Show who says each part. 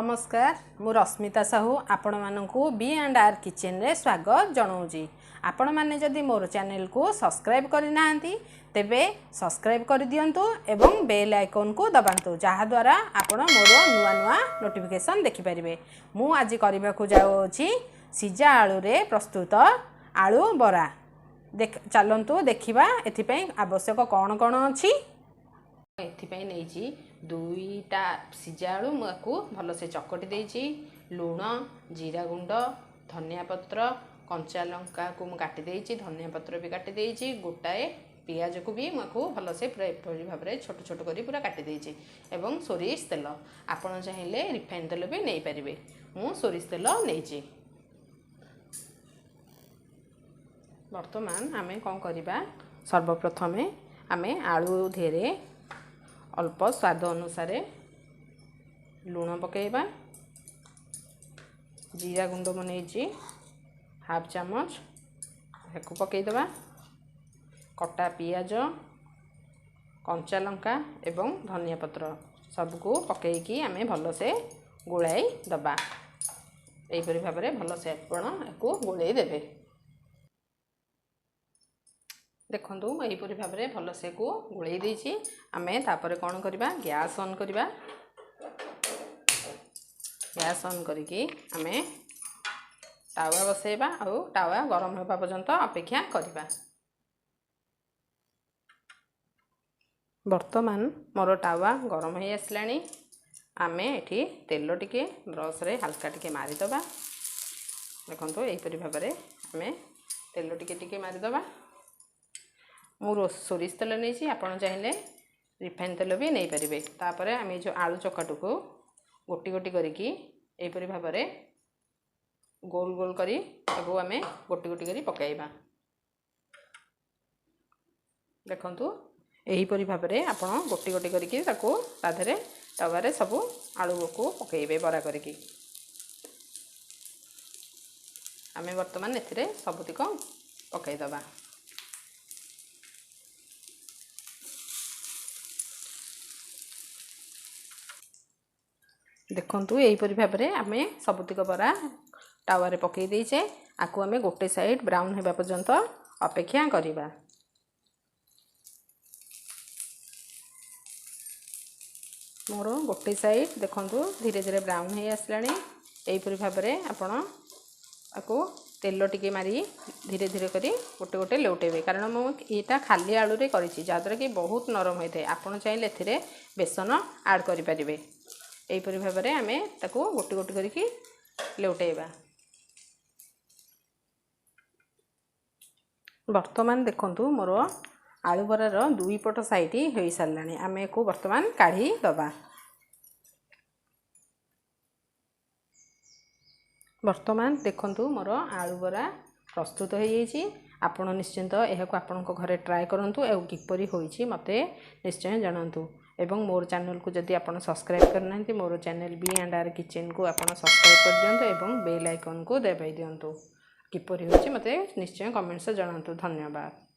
Speaker 1: ନମସ୍କାର, ମୁଁ ରଶ୍ମିତା ସାହୁ ଆପଣମାନଙ୍କୁ ବି ଆଣ୍ଡ ଆର୍ କିଚେନରେ ସ୍ୱାଗତ ଜଣାଉଛି। ଆପଣମାନେ ଯଦି ମୋର ଚ୍ୟାନେଲକୁ ସବସ୍କ୍ରାଇବ୍ କରିନାହାନ୍ତି, ତେବେ ସବସ୍କ୍ରାଇବ୍ କରିଦିଅନ୍ତୁ ଏବଂ ବେଲ୍ ଆଇକନ୍କୁ ଦବାନ୍ତୁ, ଯାହାଦ୍ୱାରା ଆପଣ ମୋର ନୂଆ ନୂଆ ନୋଟିଫିକେସନ୍ ଦେଖିପାରିବେ। ମୁଁ ଆଜି କରିବାକୁ ଯାଉଅଛି ସିଝା ଆଳୁରେ ପ୍ରସ୍ତୁତ ଆଳୁ ବରା। ଚାଲନ୍ତୁ ଦେଖିବା ଏଥିପାଇଁ ଆବଶ୍ୟକ କ'ଣ କ'ଣ ଅଛି। ଏଥିପାଇଁ ନେଇଛି 2ଟା ସିଝା ଆଳୁ, ମୁଁ ଆକୁ ଭଲସେ ଚକଟି ଦେଇଛି। ଲୁଣ, ଜିରା ଗୁଣ୍ଡ, ଧନିଆ ପତ୍ର, କଞ୍ଚା ଲଙ୍କାକୁ ମୁଁ କାଟି ଦେଇଛି, ଧନିଆ ପତ୍ର ବି କାଟି ଦେଇଛି। ଗୋଟାଏ ପିଆଜକୁ ବି ମୁଁ ଆକୁ ଭଲସେ ପୁରା ଏପରି ଭାବରେ ଛୋଟ ଛୋଟ କରି ପୁରା କାଟି ଦେଇଛି, ଏବଂ ସୋରିଷ ତେଲ। ଆପଣ ଚାହିଁଲେ ରିଫାଇନ୍ ତେଲ ବି ନେଇପାରିବେ, ମୁଁ ସୋରିଷ ତେଲ ନେଇଛି। ବର୍ତ୍ତମାନ ଆମେ କ'ଣ କରିବା? ସର୍ବପ୍ରଥମେ ଆମେ ଆଳୁ ଦେହରେ ଅଳ୍ପ ସ୍ୱାଦ ଅନୁସାରେ ଲୁଣ ପକାଇବା। ଜିରା ଗୁଣ୍ଡ ମୁଁ ନେଇଛି ହାଫ୍ ଚାମଚ, ତାକୁ ପକାଇଦେବା। କଟା ପିଆଜ, କଞ୍ଚା ଲଙ୍କା ଏବଂ ଧନିଆ ପତ୍ର ସବୁକୁ ପକାଇକି ଆମେ ଭଲସେ ଗୋଳାଇ ଦେବା। ଏହିପରି ଭାବରେ ଭଲସେ ଆପଣ ଏହାକୁ ଗୋଳେଇ ଦେବେ। ଦେଖନ୍ତୁ, ମୁଁ ଏହିପରି ଭାବରେ ଭଲସେକୁ ଗୋଳେଇ ଦେଇଛି। ଆମେ ତାପରେ କ'ଣ କରିବା? ଗ୍ୟାସ୍ ଅନ୍ କରିବା। ଗ୍ୟାସ୍ ଅନ୍ କରିକି ଆମେ ତାୱା ବସେଇବା ଆଉ ତାୱା ଗରମ ହେବା ପର୍ଯ୍ୟନ୍ତ ଅପେକ୍ଷା କରିବା। ବର୍ତ୍ତମାନ ମୋର ତାୱା ଗରମ ହେଇ ଆସିଲାଣି। ଆମେ ଏଠି ତେଲ ଟିକେ ବ୍ରସ୍ରେ ହାଲକା ଟିକେ ମାରିଦେବା। ଦେଖନ୍ତୁ, ଏହିପରି ଭାବରେ ଆମେ ତେଲ ଟିକେ ଟିକେ ମାରିଦେବା। ମୁଁ ସୋରିଷ ତେଲ ନେଇଛି, ଆପଣ ଚାହିଁଲେ ରିଫାଇନ୍ ତେଲ ବି ନେଇପାରିବେ। ତାପରେ ଆମେ ଯେଉଁ ଆଳୁ ଚକଟକୁ ଗୋଟି ଗୋଟି କରିକି ଏହିପରି ଭାବରେ ଗୋଲ ଗୋଲ କରି ତାକୁ ଆମେ ଗୋଟି ଗୋଟି କରି ପକାଇବା। ଦେଖନ୍ତୁ, ଏହିପରି ଭାବରେ ଆପଣ ଗୋଟି ଗୋଟି କରିକି ତାକୁ ତା ଦେହରେ ତାୱାରେ ସବୁ ଆଳୁକୁ ପକାଇବେ ବରା କରିକି। ଆମେ ବର୍ତ୍ତମାନ ଏଥିରେ ସବୁତିକ ପକାଇଦେବା। ଦେଖନ୍ତୁ, ଏହିପରି ଭାବରେ ଆମେ ସବୁତିକ ବରା ତାୱାରେ ପକାଇ ଦେଇଛେ। ଆକୁ ଆମେ ଗୋଟେ ସାଇଡ଼୍ ବ୍ରାଉନ୍ ହେବା ପର୍ଯ୍ୟନ୍ତ ଅପେକ୍ଷା କରିବା। ମୋର ଗୋଟେ ସାଇଡ଼୍ ଦେଖନ୍ତୁ ଧୀରେ ଧୀରେ ବ୍ରାଉନ୍ ହେଇ ଆସିଲାଣି। ଏହିପରି ଭାବରେ ଆପଣ ଆକୁ ତେଲ ଟିକେ ମାରି ଧୀରେ ଧୀରେ କରି ଗୋଟେ ଗୋଟେ ଲେଉଟେଇବେ, କାରଣ ମୁଁ ଏଇଟା ଖାଲି ଆଳୁରେ କରିଛି, ଯାହାଦ୍ୱାରା କି ବହୁତ ନରମ ହୋଇଥାଏ। ଆପଣ ଚାହିଁଲେ ଏଥିରେ ବେସନ ଆଡ଼୍ କରିପାରିବେ। ଏହିପରି ଭାବରେ ଆମେ ତାକୁ ଗୋଟି ଗୋଟି କରିକି ଲେଉଟେଇବା। ବର୍ତ୍ତମାନ ଦେଖନ୍ତୁ, ମୋର ଆଳୁ ବରାର ଦୁଇ ପଟ ସାଇଡ଼୍ ହୋଇସାରିଲାଣି। ଆମେ ଏକୁ ବର୍ତ୍ତମାନ କାଢ଼ି ଦେବା। ବର୍ତ୍ତମାନ ଦେଖନ୍ତୁ, ମୋର ଆଳୁ ବରା ପ୍ରସ୍ତୁତ ହୋଇଯାଇଛି। ଆପଣ ନିଶ୍ଚିନ୍ତ ଏହାକୁ ଆପଣଙ୍କ ଘରେ ଟ୍ରାଏ କରନ୍ତୁ ଆଉ କିପରି ହୋଇଛି ମୋତେ ନିଶ୍ଚୟ ଜଣାନ୍ତୁ। ଏବଂ ମୋର ଚ୍ୟାନେଲକୁ ଯଦି ଆପଣ ସବସ୍କ୍ରାଇବ୍ କରିନାହାନ୍ତି, ମୋର ଚ୍ୟାନେଲ୍ ବି ଆଣ୍ଡ ଆର୍ କିଚେନ୍କୁ ଆପଣ ସବସ୍କ୍ରାଇବ୍ କରିଦିଅନ୍ତୁ ଏବଂ ବେଲ୍ ଆଇକନ୍କୁ ଦବାଇ ଦିଅନ୍ତୁ। କିପରି ହେଉଛି ମୋତେ ନିଶ୍ଚୟ କମେଣ୍ଟସରେ ଜଣାନ୍ତୁ। ଧନ୍ୟବାଦ।